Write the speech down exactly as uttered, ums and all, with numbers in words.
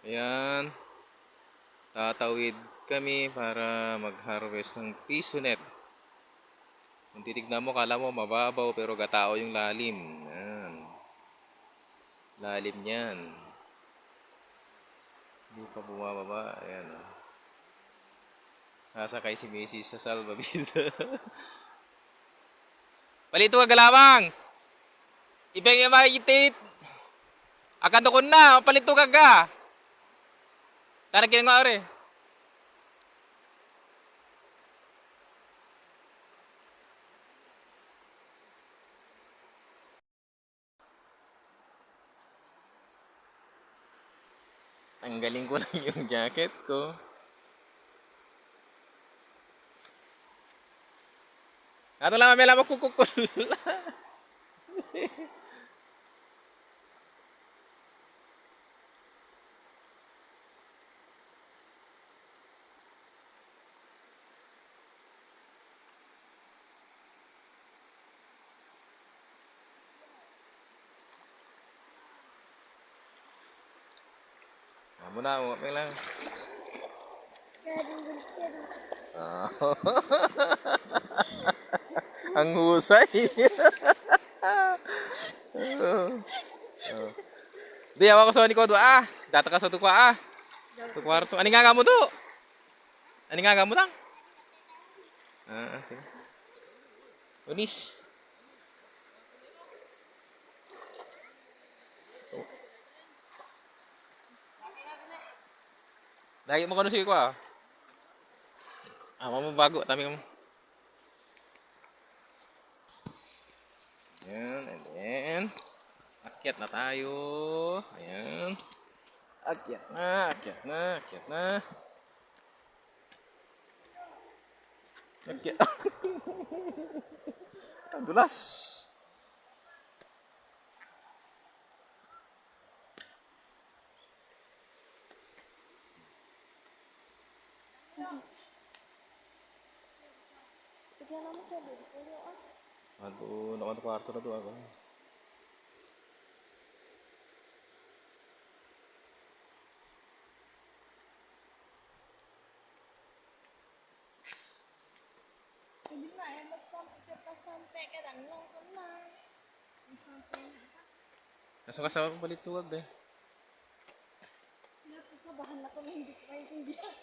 Ayan. Tatawid kami para mag-harvest ng pisonet. Kung titignan mo, kala mo mababaw, pero gatao yung lalim. Ayan. Lalim niyan. Hindi pa bumababa. Ayan, oh. Sasakay si misis sa salbabida. Palitokag ka lamang. Ibeng ya maitit. Akan dokon na, palitokag ka. Tana kinenga ore. Tanggalin ko lang yung jacket ko. Ato lang, mamela mo kukukul. Amo na, amo na lang. Ah. Ang husay. Di, awa ko so ni ko dua, ah. Data ka so tu kwa, ah. Tu kwarto. Ani nga kamu tu? Ani nga kamu tang? Ah, sige. Unis. Lagi mo kanu sige kwa. Ah, mamo bago, tami mo. Ayan, and then, akyat na tayo. Ayan. Akyat na, akyat na, akyat na. Akyat. Ang dulas. Tignan mo sa doon, sa puno, ah. Ando, naman kwarto na doon, ah. Hindi na, eh, mas sampe, mas sampe ka lang, lang ka lang. Mas sampe na. Kaso kasama ko palitokag, eh. Kinakabahan ako na hindi ko maintindihan.